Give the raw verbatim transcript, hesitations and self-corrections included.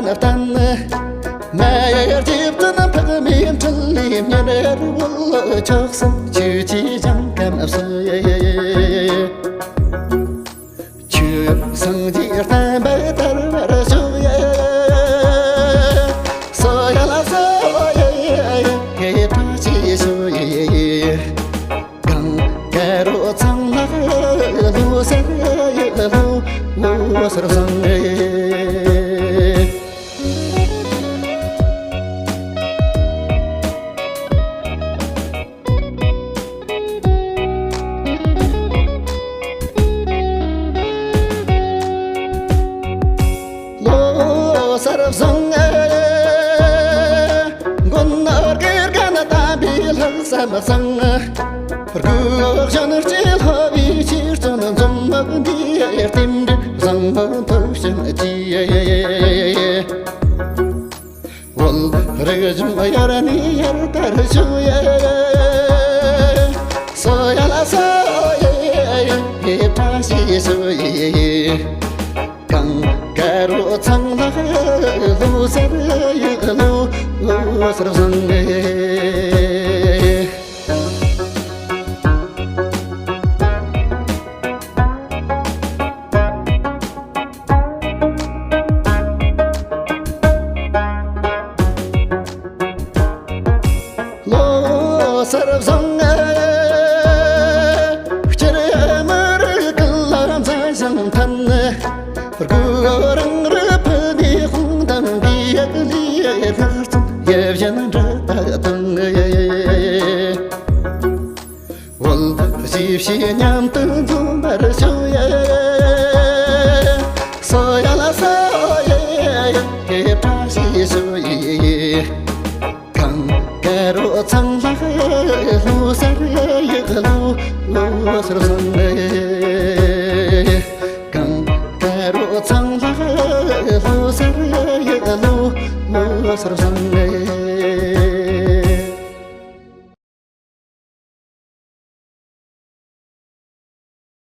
བསྟན། མ་ཡར་རྗེ་བཙུན་འཕགས་མའི་འཕྲིན་ལས་མྱུར་བོད་ཕྱོགས་སུ་ཆོས་ཀྱི་ཞིང་ཁམས་སུ། ཆོས་སངས་རྒྱས་བསྟན་པ་དར་བར་ཤོག། སོ་ཡ་ལ་སོ་ཡ་ཡ་ཡ་ཧེ་བཀྲ་ཤིས་ཤོག། གང་དགའ་རོ་ཚང་ལ་ལོ་སར་ལོ་ལོ་སར་བཟང་། ལོ་སར་བཟང་། མགོན་ནོར་གྱི་རྒན་དམ་པའི་ལྷག་བསམ་བཟང་། སྒོ་གཞོན་སྐྱེས་ལྷ་བའི་ཕྱིར་བརྩོན་འཛོམས་དམག་འདིའི་རྟེན་འབྲེལ་བཟང་པོ་ཐོབ་བྱིན་གྱིས། བོད་རིགས་གཞུང་ཡར་ནས་ཡར་དར་ཤོག་ཡ། སོ་ཡ་ལ་སོ་ཡ་ཡ་བཀྲ་ཤིས་ཤོག། གང་དགའ་རོ་ཚང་ལ་ལོ་སར་ཡ་ལོ་ལོ་སར་བཟང་། ལོ་སར་བཟང་། སྤྱིར་མི་རིགས་ཀུན་ལ་མཛའ་ཞིང་མཐུན། སྒོ་རང་རི་ཕུ་ནས་དཔུང་དང་གི་ཡག་ལི་ལྷག་རྩོམ་ཡབ་གཞན་འདྲ་ད་དང་། བོད་གཞིས་བྱེས་མཉམ་དུ།